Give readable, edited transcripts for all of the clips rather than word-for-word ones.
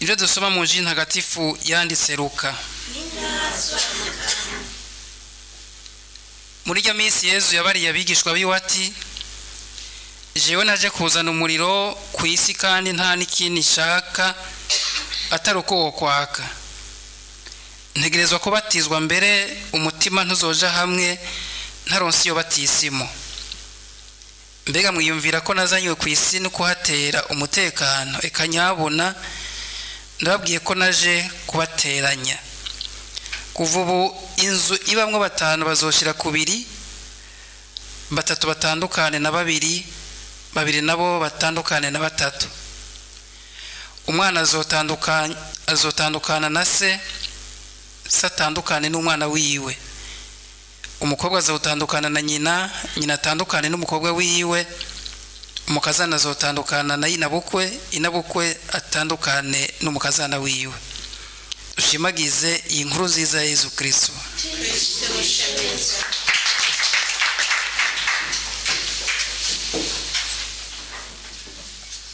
Ibyo dusoma mu Njiri ntagatifu yanditse Luka. Muri iryo minsi Yezu yabariye abigishwa biwe ati: "Jewe naje kuzana umuriro ku isi, kandi nta n'ikindi nshaka atari uko wokwaka. Ntegerezwa kubatizwa mbere, umutima ntuzoja hamwe ntaronse iyo batisimo. Mbega mwiyumvira ko nazanywe ku isi no kuhatera umutekano? Eka nyabuna, ndababwiye ko naje kubateranya. Kuva ubu inzu ibamwo batanu bazoshira kubiri, batatu batandukane na babiri, babiri nabo batandukane na batatu. Umwana azotandukana na se, se atandukane n'umwana wiwe. Umukobwa azotandukana na nyina, nyina atandukane n'umukobwa wiwe. Umukazana azotandukana na inabukwe, inabukwe atandukane n'umukazana wiwe." Dushimagize iyi nkuru nziza ya Yezu Kristo.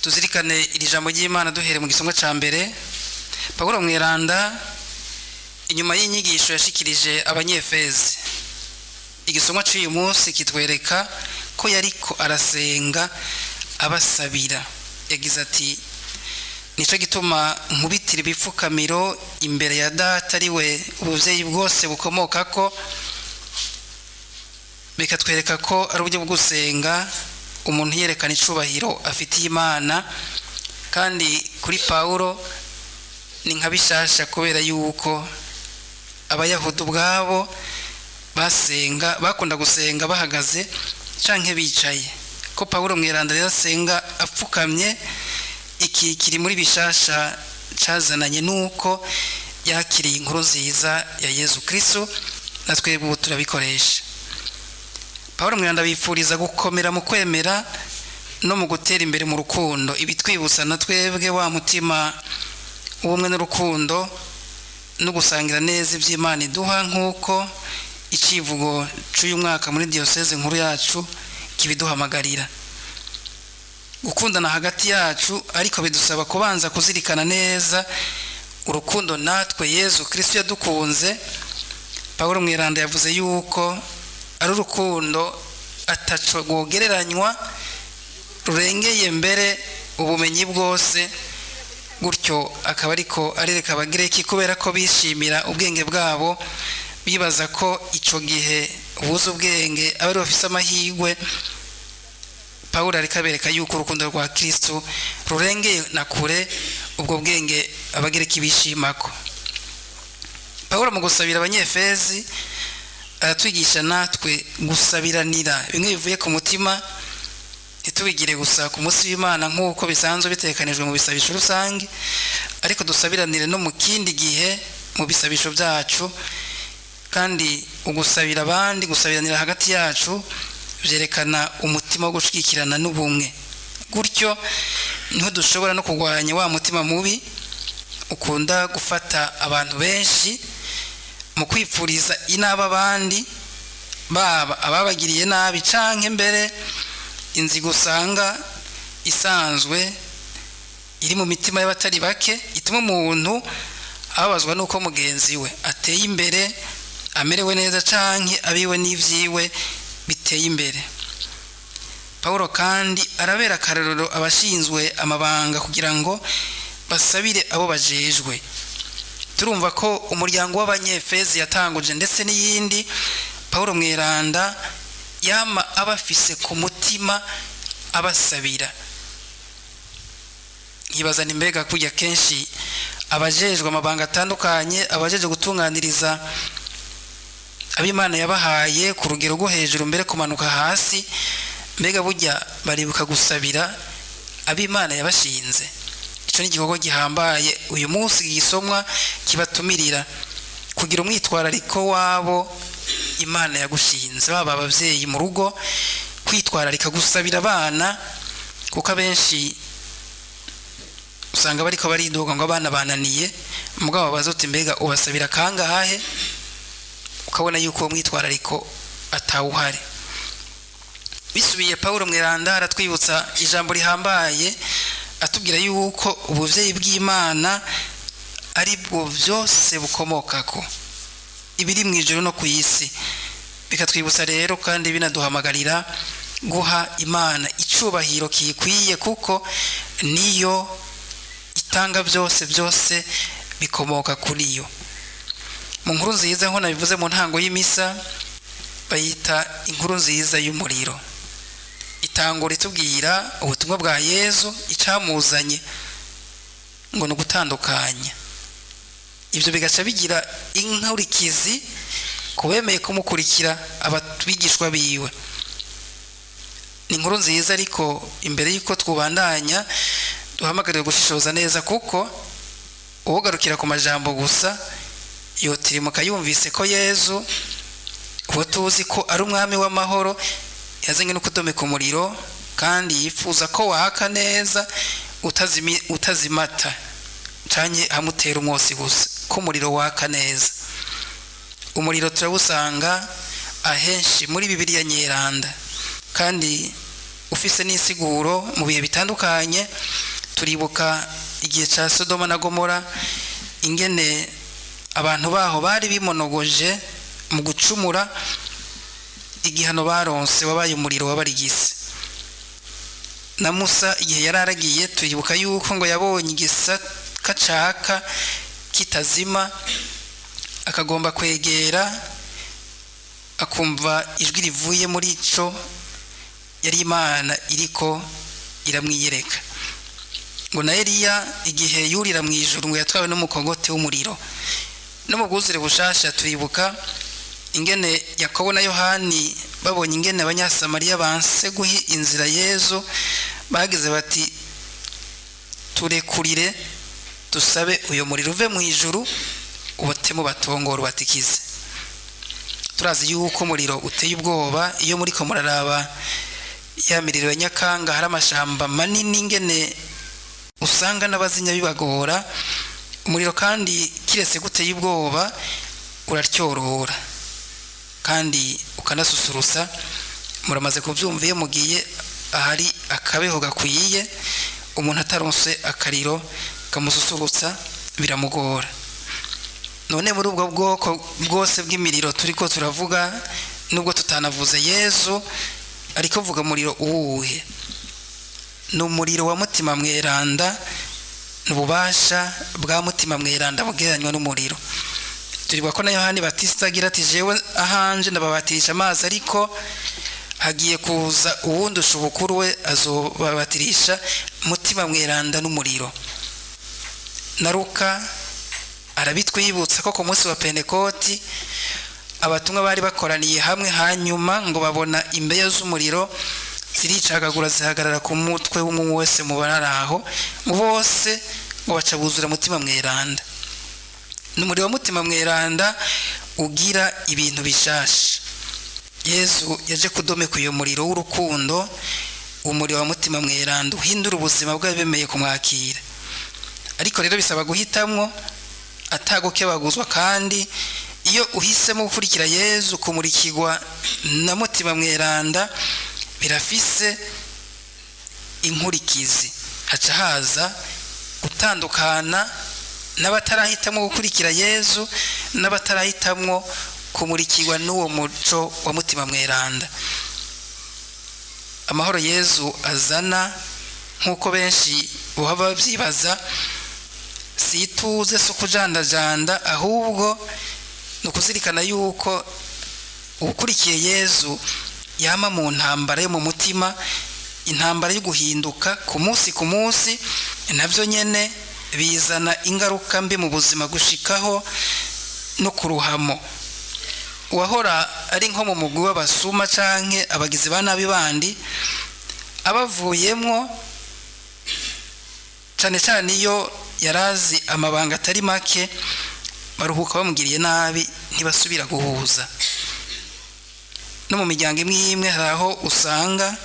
Tuzirikane iri jambo ry'Imana duhere mu gisomwa ca mbere. Pawulo mweranda inyuma y'inyigisho yashikirije Abanyefezi, igisomwa c'uyu munsi kitwereka ko yariko arasenga abasabira. Yagize ati: "Nico gituma nkubitira ibipfukamiro imbere ya Data, ari we ubuvyeyi bwose bukomokako." Bikatwereka ko ari uburyo bwo gusenga umuntu yerekana icubahiro afitiye Imana. Kandi kuri Pawulo ni nka bishasha, kubera yuko Abayahudi ubwabo basenga, bakunda gusenga bahagaze canke bicaye. Ko Pawulo mweranda rero asenga apfukamye, iki kiri muri bishasha cazananye nuko yakiriye inkuru nziza ya Yezu Kristo, na twebwe ubu turabikoresha. Pawulo mweranda bifuriza gukomera mu kwemera no mu gutera imbere mu rukundo. Ibitwibutsa na twebwe wa mutima w'ubumwe n'urukundo no gusangira neza iby'Imana iduha, nk'uko icivugo c'uyu mwaka muri diyoseze nkuru yacu kibiduhamagarira. Gukundana hagati yacu ariko bidusaba kubanza kuzirikana neza urukundo natwe Yezu Kristo yadukunze. Pawulo mweranda yavuze yuko ari urukundo ataco rwogereranywa, rurengeye mbere ubumenyi bwose. Gutyo akaba ariko arereka Abagireki, kubera ko bishimira ubwenge bwabo, bibaza ko ico gihe ubuze ubwenge abari bafise amahirwe. Pawulo ariko abereka yuko urukundo rwa Kristo rurengeye na kure ubwo bwenge Abagireki bishimako. Pawulo mu gusabira Abanyefezi aratwigisha natwe gusabiranira bimwe bivuye ku mutima, ntitubigire gusa ku munsi w'Imana nk'uko bisanzwe bitekanijwe mu bisabisho rusange, ariko dusabiranire no mu kindi gihe mu bisabisho byacu. Kandi ugusabira abandi, gusabiranira hagati yacu, byerekana umutima wo gushigikirana n'ubumwe. Gutyo niho dushobora no kurwanya wa mutima mubi ukunda gufata abantu benshi mu kwipfuriza inaba abandi, baba ababagiriye nabi canke mbere inzigo usanga isanzwe iri mu mitima y'abatari bake, ituma umuntu ababazwa n'uko mugenzi we ateye imbere, amerewe neza, canke abiwe n'ivyiwe biteye imbere. Pawulo kandi arabera akarorero abashinzwe amabanga kugira ngo basabire abo bajejwe. Turumva ko umuryango w'Abanyefezi yatanguje ndetse n'iyindi, Pawulo mweranda yama abafise ku mutima abasabira. Nkibazana imbega kujya kenshi abajejwe amabanga atandukanye, abajejwe gutunganiriza ab'Imana yabahaye ku rugero rwo hejuru mbere kumanuka hasi, mbega burya baribuka gusabira ab'Imana yabashinze? Ico ni igikorwa gihambaye uyu munsi gisomwa kibatumirira kugira umwitwarariko wabo Imana yagushinze, baba abavyeyi mu rugo, kwitwararika gusabira abana, kuko abenshi usanga bariko baridoga ngo abana bananiye. Mugabo bazote mbega ubasabira kangahe? Ukabona yuko uwo mwitwarariko atawuhari. Bisubiye, Pawulo mweranda aratwibutsa ijambo rihambaye Atubwira yuko ubuvyeyi bw'Imana ari bwo byose bukomokako, ibiri mu ijuru no ku isi. Bikatwibutsa rero kandi binaduhamagarira guha Imana icubahiro kiyikwiye, kuko niyo itanga byose, byose bikomoka kuri yo. Mu nkuru nziza, nko nabivuze mu ntango y'imisa, bayita inkuru nziza y'umuriro. Itangura itubwira ubutumwa bwa Yezu, icamuzanye ngo ni ugutandukanya. Ibyo bigaca bigira inkurikizi ku bemeye kumukurikira, abigishwa biwe. Ni inkuru nziza, ariko imbere y'uko twubandanya duhamagariwe gushishoza neza, kuko uwogarukira ku majambo gusa yotirimuka yumvise ko Yezu, uwo tuzi ko ari umwami w'amahoro, yazanye no kudomeka umuriro, kandi yifuza ko waka neza utazimata canke hamutera umwotsi gusa, ko umuriro waka neza. Umuriro turawusanga ahenshi muri Bibiliya Nyeranda, kandi ufise n'insiguro mu bihe bitandukanye. Turibuka igihe ca Sodoma na Gomora, ingene abantu baho bari bimonogoje mu gucumura, igihano baronse wabaye umuriro wabarigise. Na Musa igihe yari aragiye, turibuka yuko ngo yabonye igisaka caka kitazima, akagomba kwegera, akumva ijwi rivuye muri ico, yari Imana iriko iramwiyereka. Ngo na Eliya igihe yurira mu ijuru ngo yatwawe n'umukogote w'umuriro. No mu bwuzure bushasha turibuka ingene Yakobo na Yohani babonye ingene Abanyasamariya banse guha inzira Yezu, bagize bati: "Turekurire dusabe uyo muriro uve mu ijuru ubatemo batongora ubatikize." Turazi yuko umuriro uteye ubwoba. Iyo muriko muraraba ya miriro ya Nyakanga, hari amashamba manini, ingene usanga n'abazinya bibagora. Umuriro kandi kiretse guteye ubwoba, uraryorora kandi ukanasusurutsa. Muramaze kubyumva, iyo mugiye ahari akabeho gakwiye, umuntu ataronse akariro kamususurutsa biramugora. None muri ubwo bwoko bwose bw'imiriro turiko turavuga, nubwo tutanavuze Yezu, ariko vuga umuriro uwuhe? Ni umuriro wa Mutima Mweranda, ni ububasha bwa Mutima Mweranda bugereranywa n'umuriro. Turibuka ko na Yohani Batista agira ati: "Jewe ahanje ndababatirisha amazi, ariko hagiye kuza uwundusha ubukuru, we azobabatirisha Mutima Mweranda n'umuriro." Na Luka arabitwibutsa ko ku munsi wa Pentekoti abatumwa bari bakoraniye hamwe, hanyuma ngo babona imbeya z'umuriro ziricagagura zihagarara ku mutwe w'umwe wese mu bari aho bose, ngo baca buzura Mutima Mweranda. Ni umuriro wa Mutima Mweranda ugira ibintu bishasha. Yezu yaje kudomeka uyu muriro w'urukundo, umuriro wa Mutima Mweranda uhindura ubuzima bw'abemeye kumwakira. Ariko rero bisaba guhitamwo atagukebaguzwa, kandi iyo uhisemo gukurikira Yezu, kumurikirwa na Mutima Mweranda birafise inkurikizi. Haca haza gutandukana n'abatarahitamo gukurikira Yezu n'abatarahitamwo kumurikirwa n'uwo muco wa Mutima Mweranda. Amahoro Yezu azana, nk'uko benshi bohava babyibaza, si ituze, si ukujandajanda, ahubwo ni ukuzirikana yuko ukurikiye Yezu yama mu ntambara yo mu mutima, intambara yo guhinduka ku munsi ku munsi. Nabyo nyene bizana ingaruka mbi mu buzima, gushikaho no kuruhamo. Uwahora ari nko mu mugwi w'abasuma canke abagizi ba nabi bandi, abavuyemwo, cane cane iyo yarazi amabanga atari make, baruhuka bamugiriye nabi, ntibasubira guhuza. No mu miryango imwe imwe hari aho usanga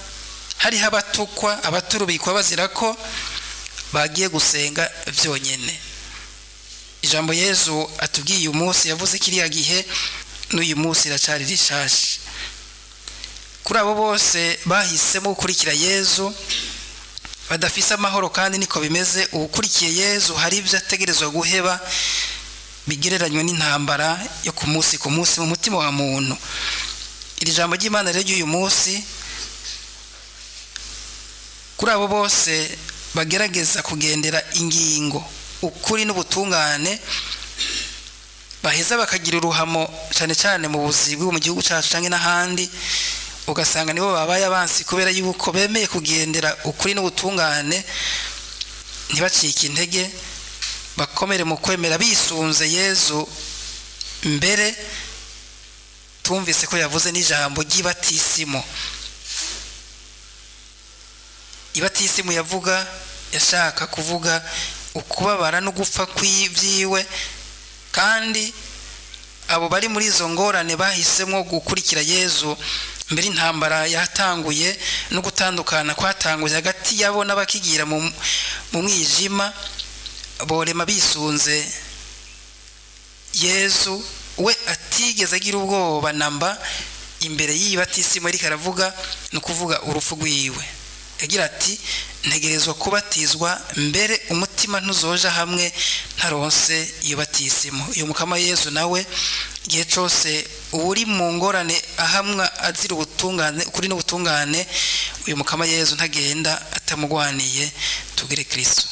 hariho abatukwa, abaturubikwa, bazira ko bagiye gusenga byonyine. Ijambo Yezu atubwiye uyu munsi, yavuze kiriya gihe, n'uyu munsi iracari rishasha kuri abo bose bahisemo gukurikira Yezu. Badafise amahoro, kandi niko bimeze. Uwukurikiye Yezu hari ibyo ategerezwa guheba bigereranywa n'intambara yo ku munsi ku munsi mu mutima wa muntu. Iri jambo ry'Imana rero ry'uyu munsi, kuri abo bose bagerageza kugendera ingingo, ukuri n'ubutungane, baheza bakagira uruhamo cyane cyane mu buzi bwo mu gihugu cyacu cyangwa n'ahandi, ugasanga nibo babaye abansi kubera yuko bemeye kugendera ukuri n'ubutungane, ntibacike intege, bakomere mu kwemera bisunze Yezu. Mbere tumvise ko yavuze n'ijambo ry'ibatisimu. Ibatisimu yavuga, yashaka kuvuga ukubabara no gupfa kw'ibyiwe. Kandi abo bari muri izo ngorane bahisemo gukurikira Yezu, mbere intambara yatanguye no gutandukana kwatanguye hagati yabo n'abakigira mu mwijima, borema bisunze Yezu, we atigeze agira ubwoba namba imbere y'iyi batisimu ariko aravuga, ni ukuvuga urupfu rwiwe. Yagira ati: "Ntegerezwa kubatizwa, mbere umutima ntuzoja hamwe ntaronse iyo batisimu." Uyu Mukama Yezu nawe, igihe cyose uri mu ngorane ahamwa azira ubutungane, ukuri n'ubutungane, uyu Mukama Yezu ntagenda atamugwaniye. Tugire Kristo.